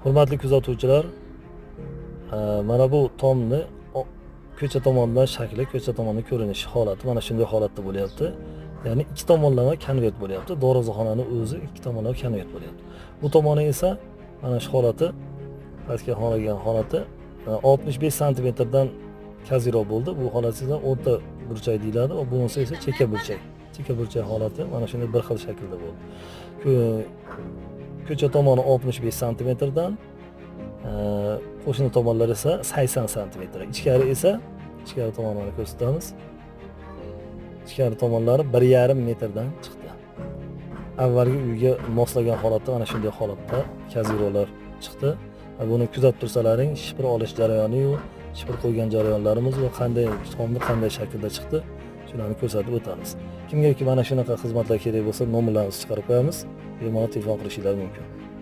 Hurmatli kuzatuvchilar, mana bu tomni ko'cha tomonidan shakli, ko'cha tomonidan ko'rinishi holati mana shunday holatda bo'lyapti. Ya'ni ikki tomonlama konvert bo'lyapti. Darvozaxonani o'zi ikki tomonlama konvert bo'lyapti. Bu tomoni esa mana shu holati, pastga xonagan holati 65 santimetrdan kaziroq bo'ldi. Bu holat esa o'rta burchak deyiladi va bunisi esa chekka burchak. Chekka burchak holati mana shunday bir xil shaklda bo'ldi. Ko'cha tomoni 65 santimetrdan, qo'shni tomonlar esa 80 santimetr. Ichkari esa, ichkari tomonini ko'rsatamiz. Ichkari tomonlari 1,5 metrdan chiqdi. Avvalgi uyga moslagan holatda mana shunday holatda kazirolar chiqdi. Va buni kuzatib tursalaring, shipir olish jarayoni-yu, shipir qo'ygan jarayonlarimiz va qanday tomni qanday shaklda chiqdi, shularni ko'rsatib o'tamiz. Kimgaki mana shunaqa xizmatlar kerak bo'lsa, nomerlarimizni chiqarib qo'yamiz. Bemalol telefon qilishinglar mumkin.